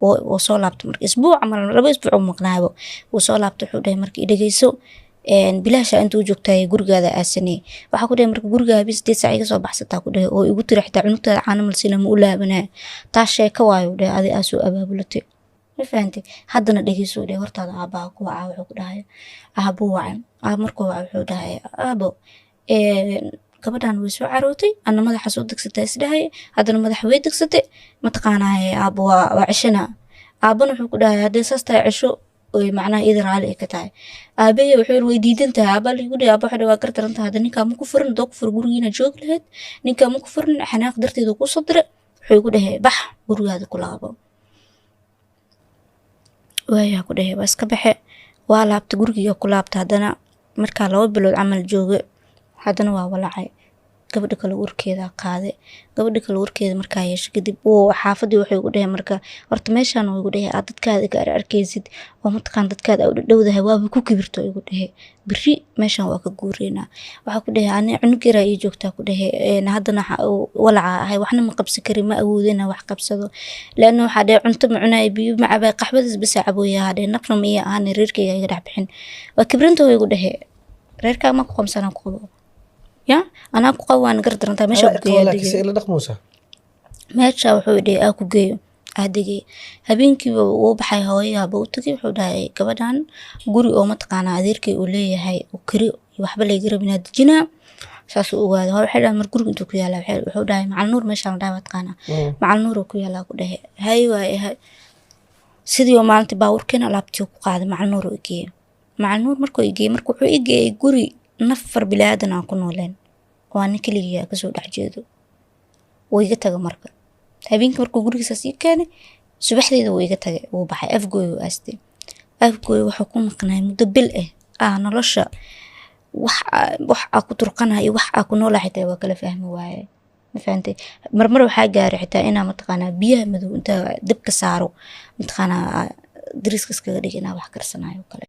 Wuu soo laabtay marka isbuuc ama 2 isbuuc uu maqnaaybo. Wuu soo laabtay, wuxuu dhahay marka: "Idhegeyso, bilaasha intuu joogtaay gurigaada aasanay." Waxaa ku dhahay marka: "Gurigaa habeen 8 saac iga soo baxsataa," ku dhahay, "oo igu tiri xitaa cunugtaada caano malsiina, ma u laabanaya. Taas sheeko waayo," dhahay, "adi aa soo abaabulatay, ma fahantay? Haddana dhegeyso," dhahay, "hortaada aabaha ku wacaa." Wuxuu ku dhahay aabuu wacay. Aab markuu wacay, wuxuu dhahay: "Aabo, gabadhan way soo carootay, ana madaxa soo degsataa isdhahay, haddana madaxa way degsatay, mataqaanaaye aabo, waa ceshana." Aabana wuxuu ku dhahay: "Haddii saas tahay cesho, oy macnaha iyada raali ay ka tahay." Aabahey wuxuu yiri: "Way diidan tahay." Aabaa liigu dhahay. Aaba wuxuu dhahay: "Waa gar daran tahay. Hadda ninkaa ma ku furin, hadoo ku furo gurigiina joogi lahayd. Ninkaa ma ku furin, xanaaq darteeda kuu soo diray." Wuxuu igu dhahay: "Bax, gurigaada ku laabo." Waayaa, ku dhahay, waa iska baxe, waa laabtay, gurigiga ku laabtay. Haddana markaa 2 bilood camal jooge, haddana waa walacay, gabadha kale uurkeeda qaade. Gabadha kale uurkeeda markaa yeesho kadib, wuu xaafadii wuxuu igu dhahay marka: "Horta meeshaan," uu igu dhahay, "aad dadkaada ka arkaysid oo mataqaan dadkaada u dhowdahay, waaba ku kibirto," igu dhahay, "beri meeshaan waa ka guureynaa." Waxaa ku dhahay: "Ani cunug yaraa ii joogtaa," ku dhahay, "haddana walaca ahay, waxna ma qabsan kari, ma awoodin inaan wax qabsado, laana waxaa dhahay cunto ma cunaay, biyo ma cabaay, qaxwadaas bas cabooyaa," dhahay, "nafna ma ii ahaan, reerkayga iga dhex bixin. Waa kibranta," igu dhahay, "reerkaaga ma ku qabsanaa, ku qabo ya anaa ku qabo, waana gar darantaa meesha ku geeyaa." Laakiin se ila dhaqmaysaa. Meesha wuxuu dhahay aa ku geeyo, aa degay. Habeenkiiba wuu baxay, hooyaaba u tagay. Wuxuu dhahay: "Gabadhan guri oo mataqaanaa adeerkay uu leeyahay oo kari waxba layga rabin inaa dejinaa." Saasuu ogaaday. Hooyo waxay dhahay: "Mar guriga intuu ku yaalaa?" Wuxuu dhahay: "Macal Nuur." Meeshaan la dhahay waa taqaanaa, Macal Nuur oo ku yaalaa, ku dhahay. Hay waaye, hay. Sidii oo maalintii baabuurkeena alaabtii ku qaaday, Macal Nuur oo igeeyay. Macal Nuur markuu igeeyay marka, wuxuu igeeyay guri nafar bilaadan aan ku nooleen oo ani keligii kasoo dhex jeedo. Wuu iga taga marka habeenkii. Markuu gurigiisaas ii keenay, subaxdeeda wuu iga tagay, wuu baxay, Afgooy uu aastay. Afgooy wuxuu ku maqnaay muddo bil ah. Nolosha wax aa ku turqanahay iyo wax aa ku noolahay xitaa waa kala fahmi waaye, ma fahantay? Marmar waxaa gaaray xitaa inaa mataqaanaa biyaha madow intaa dabka saaro, mataqaanaa dariska iskaga dhig, inaa wax karsanayo oo kale.